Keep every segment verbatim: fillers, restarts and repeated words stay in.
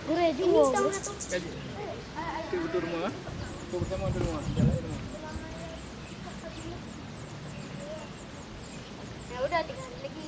Gurèe jumbo. Betul rumah. Betul rumah. Ya udah, tiga hari lagi.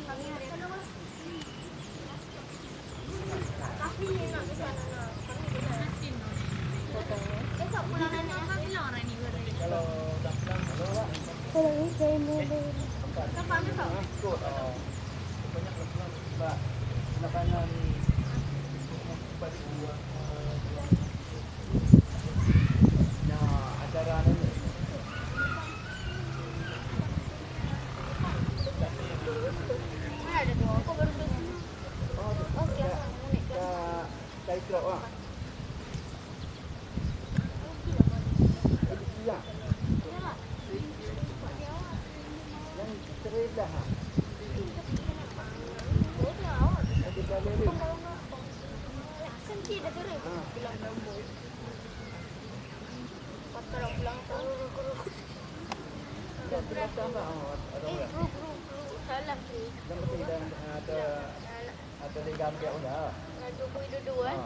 Salah tu. Ada Jukui dudu, eh.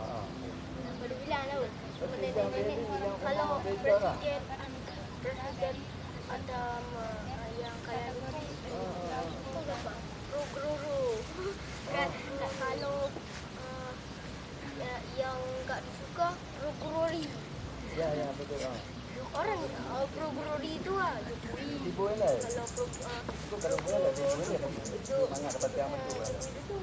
Baru bilang lah. Nenek-nenek, kalau presiden, presiden ada ma-, yang kaya dudu, apa, ru-, ru-, ru. Kan, kalau, eh, ya, yang tak disuka, ru-, ru-, ri. Ya, ya, betul, ah. Orang, eh, ru-, ru-, ri itu, ah, Jukui. Tibo lah. Kalau ru-, eh, itu kalau boleh lah, Jukui lah. Semangat dapat yang betul lah. Jukui dudu.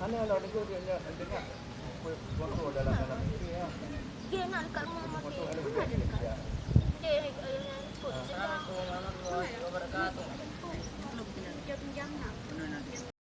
Mana lah, dia, dia, dia, dia, dia nak dekat rumah mamak. Dia, eh, eh, eh, ikut. Assalamualaikum warahmatullahi wabarakatuh. Dia pinjam nak.